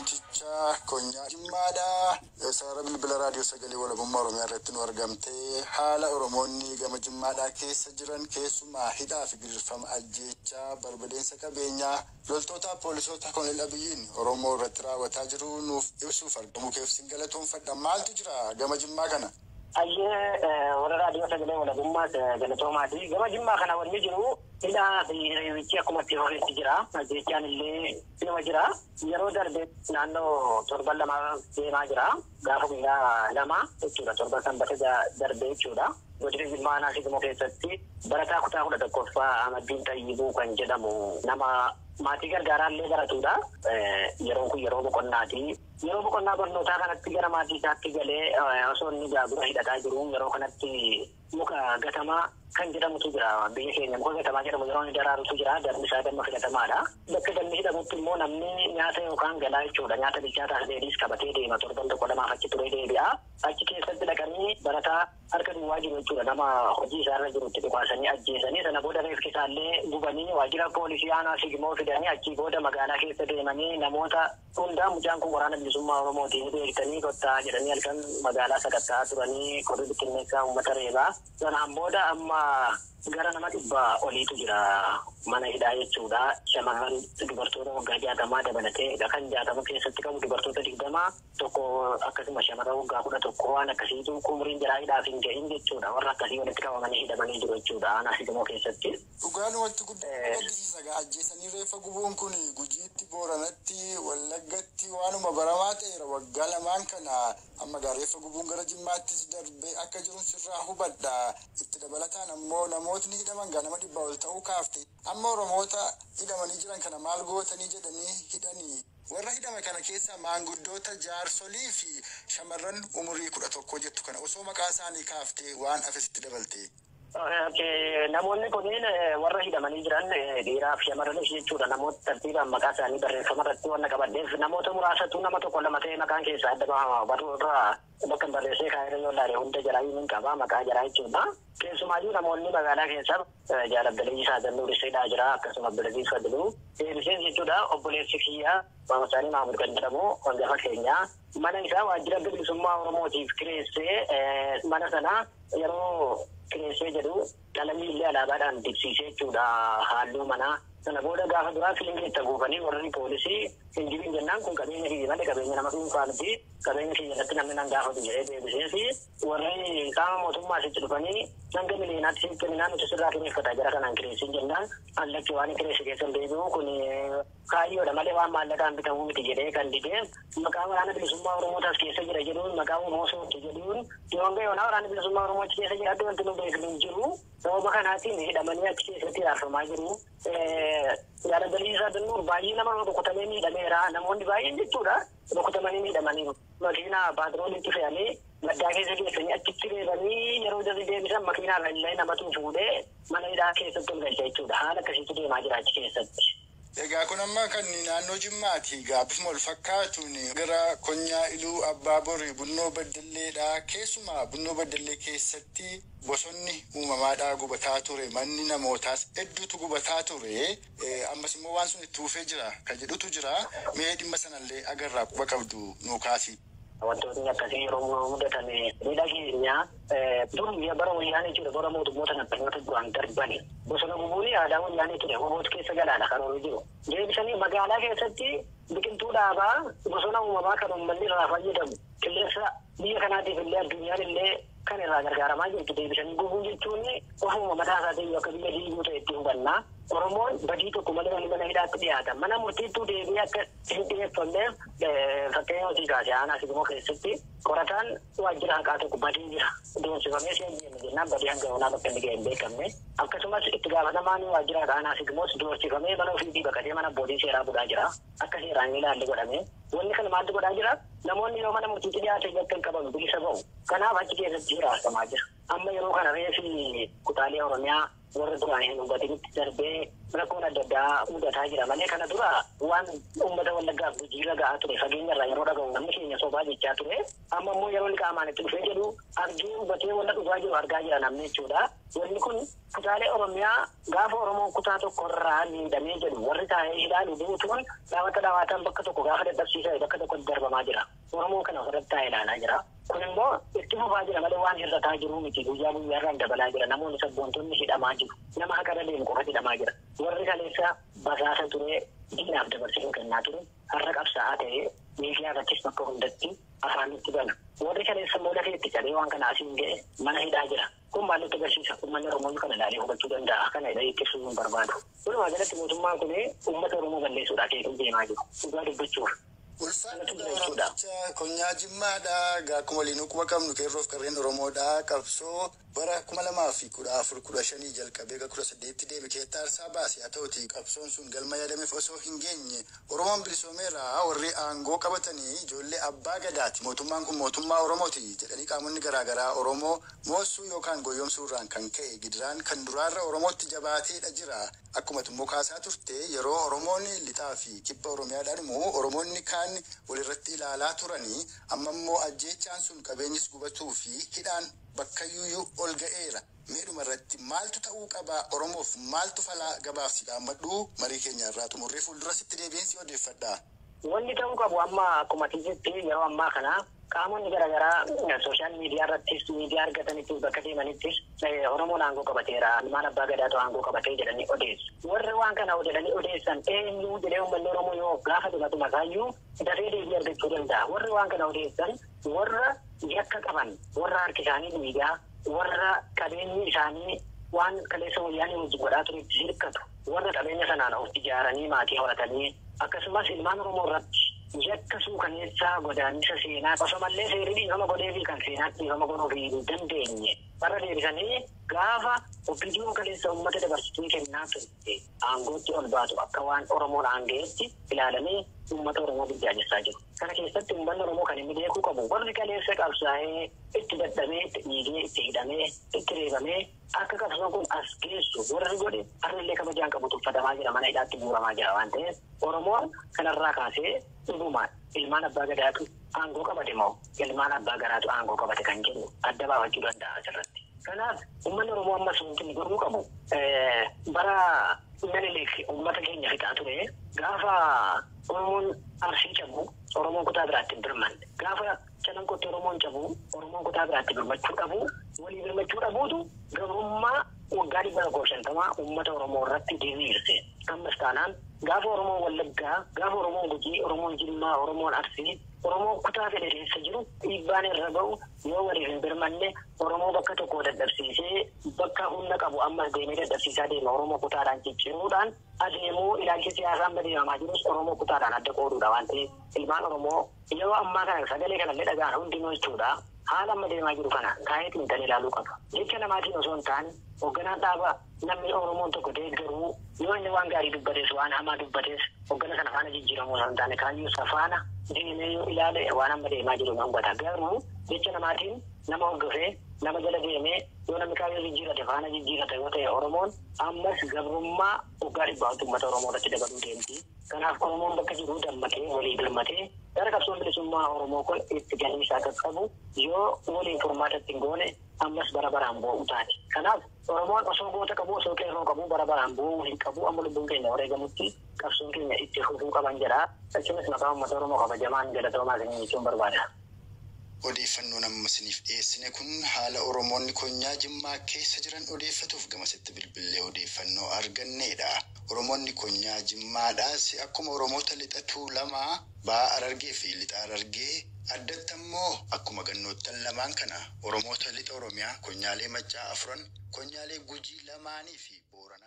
Oromticha Konyaa Jimmaadha. Sarara bilbila raadiyoo sagalee walabummaa Oromiyaa irratti nu argamtee haala Oromoonni gama Jimmaadhaa keessa jiran keessumaa hidhaa fi gidirfama ajjeechaa barbadeensa qabeenyaa loltoota poolisoota Koloneel Abiyyiin Oromoo irratti raawwataa jiru nuuf ibsuuf argamuu keef sin galatoonfadha. Maaltu jira gama Jimmaa kana? Ayyee, warra raadiyoo sagalee walabummaas galatoomaati. Gama Jimmaa kana wanni jiru hidhaa fi reebichi akkuma itti fufeetti jira. Ajjeechaan illee inuma jira. Yeroo darbe naannoo torban 2 deemaa jira. Gaafa guyyaa 2 jechuudha. Torban sanbata darbe jechuudha. Godina Jimmaa aanaa Sigimoo keessatti barataa kutaa 11ffaa Ahmaddiin Xayyibuu kan jedhamu nama maatii gargaaraa illee baratudha. Yeroon kun yeroo boqonnaati. Yeroo boqonnaa barnootaa kanatti gara maatii isaatti galee osoo inni gaagura hidhataa jiru yeroo kanatti muka gatamaa kan jedhamutu jira. Biyya keenya muka gatamaa jedhamu yeroo inni daraarutu jira. Dammi isaa damma filatamaadha. Bakka dammi hidhamutti immoo namni nyaata yookaan galaa jechuudha. Nyaata bilchaataa dheedhiis qabatee deema. Torban tokko lamaaf achi turee deebi'a. Achi keessatti dhaqanii barataa harka duwwaa jiru jechuudha. Nama hojii isaarra jirutti dhukaasanii ajjeesanii sana booda reeffi isaallee gubanii waajjira poolisii aanaa Sigimoo fidanii achii booda magaalaa keessa deemanii namoota hundaa mucaan kun waraana bilisummaa Oromootiin beektanii kottaa jedhanii halkan magaalaa sakatta'aa turanii qorri bittinneessaa uummata reebaa. Sanaan booda amma gara nama 100 oliitu jira mana hidhaa jechuudha. Shamarran dubartoota waggaa 60 dabalatee kan 60 keessatti qabu dubartoota 20 tokko akkasuma shamarran waggaa 11 waan akkasiitu umriin jaraa hidhaaf hin gahin jechuudha. Warra akkasii walitti qabamanii hidhamanii jiru jechuudha aanaa Sigimoo keessatti. Dhugaan wanti guddaa gaddisiisa gaa ajjeesanii reeffa gubuun kun Gujiitti, Booranatti, Wallaggatti waanuma baramaa ta'eera waggaa lamaan kana amma gaa reeffa gubuun gara Jimmaattis darbee akka jiru sirraa hubadha. Itti dabalataan ammoo namootni hidhaman gaa nama 100 ol ta'uu kaafte. Amma Oromoota hidhamanii jiran kana maal gootanii jedhanii hidhanii warra hidhame kana keessa maanguddoota jaarsolii fi shamarran umurii 11 jettu kana osoo maqaa isaanii kaaftee waan hafesitti dabalte. Namoonni kunniin warra hidhamanii jiran dhiiraa fi shamarranis jechuudha. Namoota tartiibaan maqaa isaanii barreeffama irratti waan qabadheef namoota muraasatu nama tokko lama ta'ee maqaan keessaa adda bahama. Barruu irraa bakka barreessee kaa'ee yoo ilaale hunda jaraa hin qaba maqaa jaraa jechuudha. Keessumaayyuu namoonni magaalaa keessaa Jaal Abdalii Saadannuu Riseedhaa jira akkasuma Abdalaziz Fadiluu. Deebiseen jechuudha obboleessi kiyyaa Maamasaanii Maamud kan jedhamu hangafa keenyaa mana isaa waajjira bilisummaa Oromootiif kireessee mana sana yeroo kireessee jedhu qalamii illee alaabaadhaan dibsiisee jechuudha halluu manaa. Sana booda gaafa duraa fiilmii itti aguuganii warri poolisii hin jirin jennaan kun qabeenya kiyya malee qabeenya nama dhuunfaa miti qabeenya kiyya irratti namni nan gaafatu jedhee deebisee fi warri qaama mootummaa asitti dhufanii hanga miliyoonaatti siif kenninaa nuti sirraa kireeffata jara kanaan kireessin jennaan allatti waan kireesse keessan deebi'u kun kaayyoodha malee waan maallaqaan bitamuu miti jedhee kan didee maqaa waraana bilisummaa Oromoo tas keessa jira jedhuun maqaa Oromoo sootti jedhuun yoo hanga yoonaa waraana bilisummaa Oromoo achi keessa jira wanti nu beeknu hin jiru. Sababa kanaatiin hidhamanii achi keessatti raaffamaa jiru. Jaal Abdalii Saadannuu baay'ee nama rukutamee miidhameera. Namoonni baay'een jechuudha rukutamanii miidhamaniiru. Makiinaa paatrooliitti fe'anii maddaa keessa geessanii achitti reebanii yeroo jarri deebisan makiinaa irra illee namatu fuudhee mana hidhaa keessatti ol galcha jechuudha. Haala akkasiitu deemaa jira achi keessatti. Egaa kun amma kan naannoo Jimmaati. Egaa bifuma wal fakkaatuun gara Konyaa Iluu Abbaa Borii Bunnoo Baddalleedha. Keessumaa Bunnoo Baddallee keessatti bosonni uumamaadhaa gubataa ture. Manni namootaas hedduutu gubataa ture. Ammas immoo waan sun itti fufee jira kan jedhutu jira. Mee dhimma sanallee agarraa quba qabdu nuu kaasi. Wantoonni akkasii yeroo mudatan ni dhageenya. Dur bara wayyaanee jechuudha bara mootummoota nafxanyoota duraan darbani. Bosona gubuun aadaa wayyaanee ture. Hoboot keessa galaadha kan horii jiru. Deebisanii magaalaa keessatti biqiltuu dhaabaa bosona uumamaa kan uummanni irraa fayyadamu. Qilleensa biyya kanaatiif illee addunyaan illee kan irraa gargaaramaa jirtu deebisanii gubuu jechuun ofuma mataa isaatiin akka biyya diiguu ta'e itti hubanna. Oromoon badii tokko malee mana mana hidhaatti dhiyaata. Mana murtiittuu deebi'ee akka hin dhiyeeffamneef fakkeenya hojii kaasee aanaa Sigimoo keessatti qorataan waajjira haqaa tokko badii jira. Doonsifamee si ajjeefne jennaan badii hanga yoonaa bakka inni ga'e hin beekamne. Akkasumas itti gaafatamaan waajjira haqaa aanaa Sigimoos doorsifamee mana ofiitii baqatee mana abbootii seeraa bulaa jira. Akka seeraan hin ilaalle godhame. Wanni kana maaltu godhaa jira? Namoonni yoo mana murtiitti dhiyaatan yakka hin qaban bilisa ba'u. Kanaaf achi keessatti hiraarsamaa jira. Amma yeroo kana reefi kutaalee Oromiyaa Warra duraan hin hubatinitti darbee rakkoon adda addaa mudataa jira malee kana dura waan uummata Wallaggaaf Gujiirra ga'aa ture fageenya irraa yeroo dhaga'u namni keenya sobaa jechaa ture. Amma immoo yeroo inni qaamaan itti dhufee jedhu argee hubatee wanta dhugaa jiru argaa jira namni jechuudha. Wanni kun kutaalee Oromiyaa gaafa Oromoon kutaa tokko irraa miidhamee jedhu warri taa'ee ilaalu guutuun dhaabata dhaabatan bakka tokko gaafa dadhabsiisaa bakka tokko darbamaa jira. Oromoon kana ofirratti taa'ee ilaalaa jira. Kun immoo itti fufaa jira malee waan hir'ataa jiru miti. Guyyaa guyyaarraan dabalaa jira. Namoonni sabboontonni hidhamaa jiru. Nama haqa deemu qofa hidhamaa jira. Warri kaleessa basaasa ture diinaaf dabarsee kennaa ture har'a qabsaa'aa ta'ee miidiyaa irrattis bakka hundatti afaanitti bana. Warri kaleessa immoo lafee itti cabee waan kana asiin ga'e mana hidhaa jira. Kun maal nutti agarsiisa? Uummanni Oromoo kana ilaalee hubachuu danda'a. Kana hidha ittisuu hin barbaadu. Walumaa galatti mootummaan kun uummata Oromoo balleessuudhaaf eeguu deemaa jiru. Dhugaa dubbachuuf. Ulfaata Oromticha Konyaa Jimmaadha. Akkuma waliin quba qabnu qeerroof qarreen Oromoodha. Qabsoo bara 2014 15 jalqabee gara 18 deeme keessa aarsaa baase. Haa ta'uti qabsoon sun galma yaadameef osoo hin geenye Oromoon bilisoomeera warri aangoo qabatanii ijoollee abbaa gadaati. Mootummaan kun mootummaa Oromooti jedhanii qaamonni garaagaraa Oromoo moossuu yookaan goyoomsuu irraan kan ka'e gidiraan kan duraarra Oromootti jabaateedha jira. Akkuma immoo kaasaa turte yeroo Oromoon lixaa fi kibba Oromiyaadhaan immoo Oromoonni kaan walirratti ilaalaa turanii amma immoo ajjeechaan sun qabeenyis gubatuu fi hidhaan bakka yuyyuu ol ga'eera. Meedhuma irratti maaltu ta'uu qaba Oromoof maaltu falaa gabaaf si dhaammadhu marii keenya irraa xumurree fuuldura sitti deebiin si odeeffadha. Wanni ta'uu qabu amma akkuma tiisitti yeroo ammaa kana qaamonni garaagaraa sooshaal miidiyaa irrattis miidiyaa argatanittis bakka deemanittis Oromoon aangoo qabateera ilmaan abbaa gadaatu aangoo qabatee jedhanii odeessu. Warri waan kana jedhanii odeessan eenyu jedhee uummanni Oromoo yoo gaafatu matuma isaayyuu dafee deebii argachuu danda'a. Warri waan kana odeessan warra yakka qaban warra harki isaanii dhiigaa warra qabeenyi isaanii waan kaleessa wayyaanii wajjin godhaa turetti hirkatu warra qabeenya sanaan of ijaaranii maatii horatanii akkasumas ilmaan Oromoo irratti yakka suukaneessaa godaannisa seenaa osomallee seerri dhiifama godhee fi kan seenaatti dhiifama godhuu hin dandeenye warra deebisanii gaafa OPDOn kaleessa uummata dabarsitee kennaa turte aangootti ol baatu akka waan Oromoon aangeetti ilaalanii uummata Oromoo biyyaannessaa jiru. Kana keessatti uummanni Oromoo kan inni beekuu qabu warri kaleessa qabsaa'ee itti dadhabee itti dhiigee itti hidhamee itti reebamee akka qabsoon kun as geessu warri godhe har'illee kabajaan qabu tuffatamaa jira mana hidhaatti guuramaa jira waan ta'eef Oromoon kanarraa kaasee dhugumaan ilmaan abbaa gadaatu aangoo qabate moo ilmaan abbaa garaatu aangoo qabate kan jedhu adda baafachuu danda'a asirratti. Kanaaf uummanni Oromoo ammas wanti inni godhuu qabu bara Minilik uummata keenya fixaa ture gaafa Oromoon Arsii cabu Oromoon kutaa biraatti hin birmanne gaafa Calanqootti Oromoon cabu Oromoon kutaa biraatti birmachuu dhabu walii birmachuu dhabuutu gabrummaa waggaa 150 uummata Oromoo irratti diriirse. Ammas taanaan gaafa Oromoon Wallaggaa gaafa Oromoon Gujii Oromoon Jimmaa Oromoon Arsii Oromoo kutaa fedhe keessa jiru dhiibbaan irra ga'u yoo waliif hin birmanne Oromoo bakka tokko dadhabsiisee bakka humna qabu ammas deemee dadhabsiisaa deema Oromoo kutaadhaan cicciruudhaan adeemuu ilaalchi siyaasaa amma deemamaa jirus Oromoo kutaadhaan adda qooduudha waan ta'eef ilmaan Oromoo yeroo ammaa kana sagalee kanallee dhaga'an hundinuu jechuudha. Haala amma deemaa jiru kana taa'ee xiinxalee ilaaluu qaba. Jecha namaatiin osoo hin taane hoogganaan dhaabaa namni Oromoon tokko deeggaruu yoo inni waan gaarii dubbates waan hamaa dubbates hoggana sana faana jijjiiramuu osoo hin taane kaayyoo isa faana deemee yoo ilaale waan amma deemaa jiru nan hubata. Garuu jecha namaatiin nama hordofee nama jala deemee yoo namni kaayyoo jijjiirate faana jijjiirate yoo ta'e Oromoon ammas gabrummaa waggaa 100 uummata Oromoo irratti dabaluu deemti. Kanaaf Oromoon bakka jiru dammatee walii birmatee gara qabsoon bilisummaa Oromoo kun itti galii isaa qaqqabu yoo waliin furmaata ittiin goone ammas bara baraan boo'u taate. Kanaaf Oromoon osoo goota qabu osoo qeerroo qabu bara baraan boo'uu hin qabu amma lubbuun keenya wareegamutti qabsoon keenya itti fufuu qaban jedha. Achinis maqaa uummata Oromoo kabajamaan galatoomaa isinii jechuun barbaada. Odeeffannoon amma isiniif dhiyeessine kun haala Oromoonni Konyaa Jimmaa keessa jiran odeeffatuuf gamasitti bilbilee odeeffannoo arganneedha. Oromoonni Konyaa Jimmaadhaas akkuma Oromoota lixa Tuulamaa ba'a Harargee fi lixa Harargee addatti ammoo akkuma gannoottan lamaan kana Oromoota lixa Oromiyaa konyaalee Maccaa afuran konyaalee Gujii lamaanii fi Booranaa